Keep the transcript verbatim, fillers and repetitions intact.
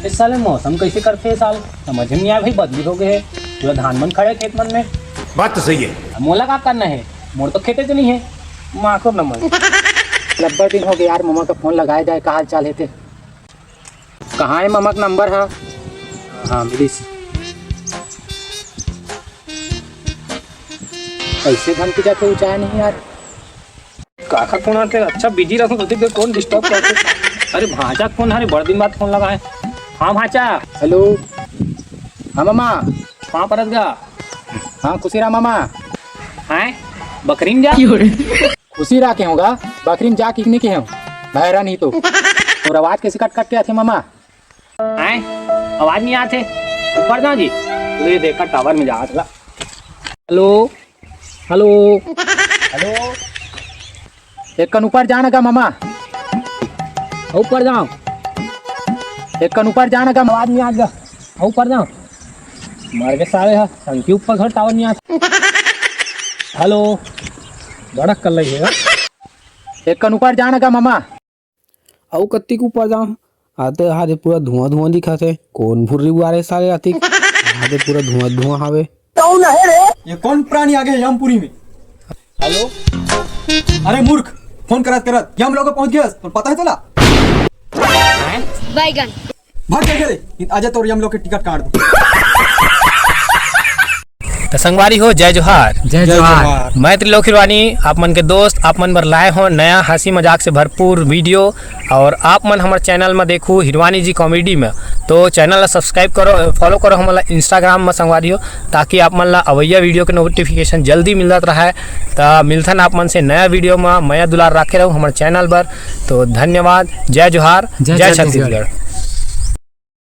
इस साल मौसम कइसे करथे, ए साल समझ में नइ आय भाई, बदली हो गे हे, पूरा धान मन खड़े खेत मन में। बात तो सही है। अब मोला का करना हे, मोर तो खेते च नइ हे। माखुर नंबर। नब्बे दिन हो गे यार, ममा का फोन लगाए जाए, का हाल चाल हे ते? कहाँ हे ममा का नंबर हा? हाँ, मिलिस। कइसे घंटी जाके उचाय नहीं यार। काखर फोन आथे? अच्छा, बिजी रहिथों, सोचे कोन डिस्टर्ब करथे। अरे भांचा के फोन हरे, बड़ दिन बाद फोन लगाए। हाँ भांचा। हेलो। हाँ ममा। कहाँ परत गा? हाँ खुशी रहा ममा। हैं? बकरी में जा? खुशी रहा के हों गा, बकरी में जा के नइ के हों। बहरा नहीं तो। तोर आवाज कइसे कट कट के आथे ममा? हैं? आवाज नइ आथे? ऊपर जाओ जी। ले देखा टावर में जा आथे। हेलो। हेलो। हेलो। एक कन ऊपर जा ना गा ममा। ऊपर जाओ। एक कन ऊपर जा ना गा, आवाज नइ आत गा। ऊपर जाओ। मर गे साले हा, टंकी ऊपर घर टावर नइ आत। हेलो। बड़ा कल्ला हे। एक कन ऊपर जा ना गा ममा। अउ कत्तिक ऊपर जाओ। आते हाथे पूरा धुआं धुआं दिखत हे। कोन भुर्री उड़ारे साले आतिक? हाथे पूरा धुआं धुआं हावे। कौन है रे? ये कौन प्राणी आ गया यमपुरी में? हेलो। अरे मूर्ख, फोन करत करत यम लोग पहुंच गया, तो पता है तोला? बैगन। भाग जा रे, आजा तोर यम लोग के टिकट काट दूं। तो संगवारी हो, जय जोहार। जय जोहार। मैं त्रिलोक हिरवानी, आप मन के दोस्त, आप मन बर लाए हो नया हंसी मजाक से भरपूर वीडियो। और आप मन हमर चैनल में देखू हिरवानी जी कॉमेडी में, तो चैनल ला सब्सक्राइब करो, फॉलो करो हमन ला इंस्टाग्राम में संगवारी हो, ताकि आप मन ला अवैया वीडियो के नोटिफिकेशन जल्दी मिलत रहे। तो मिलथन आप मन से नया वीडियो में, मया दुलार राखे रहू हमर चैनल पर। तो धन्यवाद, जय जोहार, जय जय छत्तीसगढ़। छत्तीसगढ़।